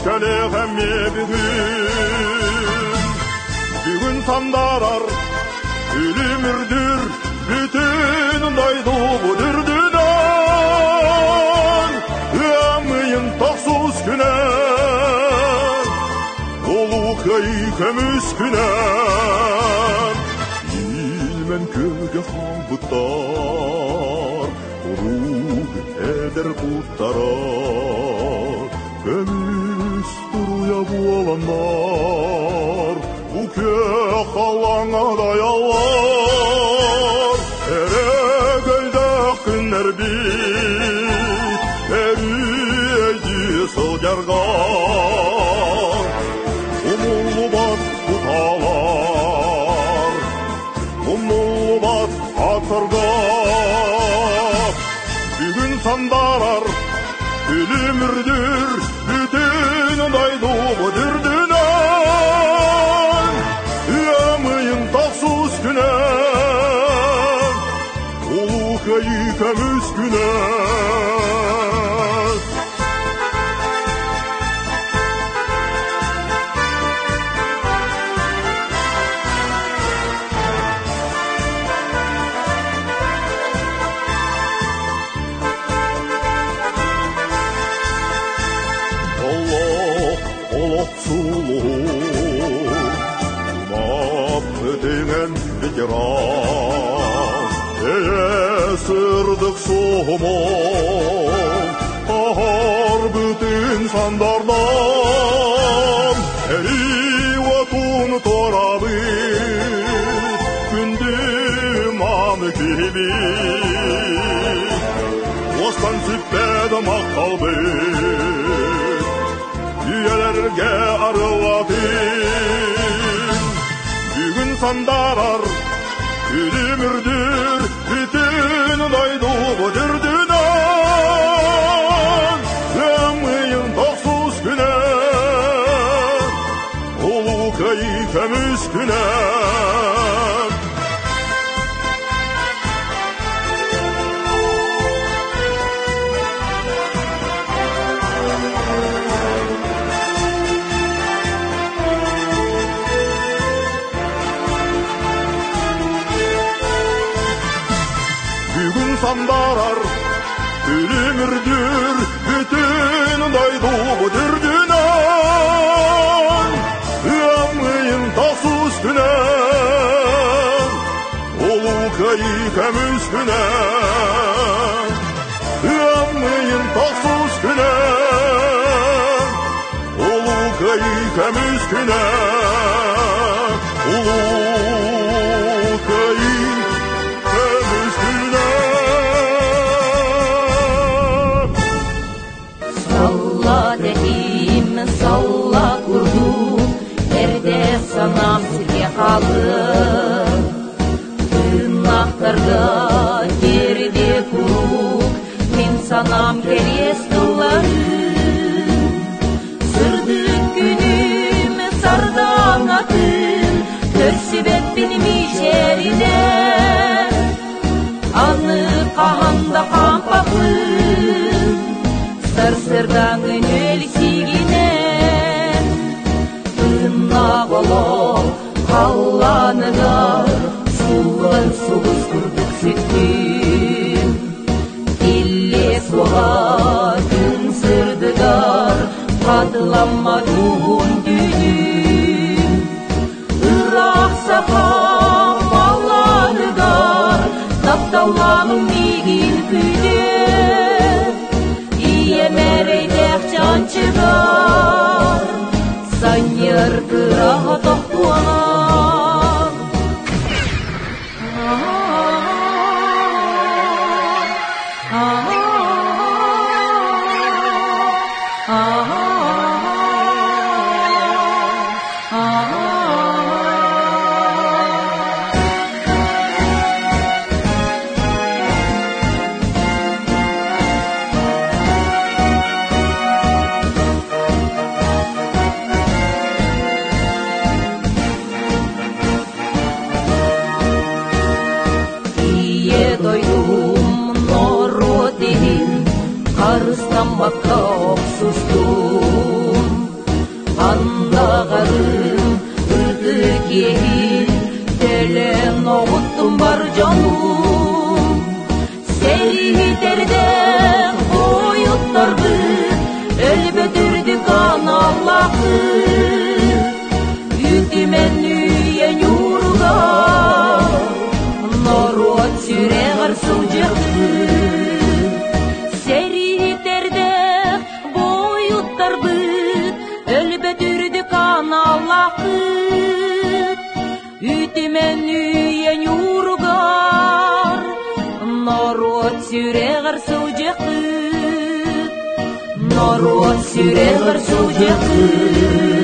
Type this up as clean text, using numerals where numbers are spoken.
кэлиэх эмиэ бүгүн. Бүгүн сандарар үлүмүрдүр бүтүн дойдубут үрдүнэн. Ыам ыйын тохсус күнэ, Улуу Кыайыы көмүс күнэ. Илмэн күөлгэ хаалбыттар, Куруук эдэр куттара көмүс туруйа буоланнар, бу күөх халлааҥҥа дайаллар. Өрөгөйдөөх күннэрбит өрүү өйдүү сылдьарга умуллубат кутаалар, умнуллубат аттарга. Бүгүн сандарар үлүмүрдүр бүтүн дойдубут үрдүнэн. Ыам ыйын тохсус күнэ, Улуу Кыайыы көмүс күнэ. Олох, олох сулуһу, Умаппытыҥын ветеран, Эйэ сырдык суһумун, Аһарбытын сандардан, Эрии уотун туорабыт, Күндү мааны киһибит, Уостан сүппэт махталбыт, Үйэлэргэ арыллатын. Бүгүн сандарар күлүмүрдүр бүтүн дойдубут үрдүнэн. Ыам ыйын тохсус күнэ, Улуу Кыайыы көмүс күнэ. Бүгүн сандарар үлүмүрдүр бүтүн дойдубут үрдүнэн. Ыам ыйын тохсус күнэ, Улуу Кыайыы көмүс күнэ. Ыам ыйын тохсус күнэ, Улуу Кыайыы көмүс күнэ. Улуу Кыайыы көмүс күнэ. Салла дэһиим, салла курдук, эрдэ санаам сиргэ хаалыа. Тыыннаахтарга тиэрдиэ куруук, мин санаам кэриэс тылларын. Сырдык күнүм сардаҥатын көрсүбэппин мичээринэн. Аны хаһан да хаампаппын, сарсыардааҥы нүөл сиигинэн. Тыыннаах олох халлааныгар сууллан сулус курдук сүттүм. Иллиэ суоҕа күн сырдыгар хатыламмат уһун түүнүм. Ыраах сахам халлааныгар тапталлааҕым миигин күүтүө. Ийэм эрэйдээх чанчыгар санньыар кыраһа тохтуоҕа. Ийэ дойдум норуот иһин харыстаммакка охсустум. ылбыт, өлбөт үрдүк аналлааххыт. Үтүмэн үйэ ньууругар, норуот сүрэҕэр сылдьыаххыт. Норуот сүрэҕэр сылдьыаххыт.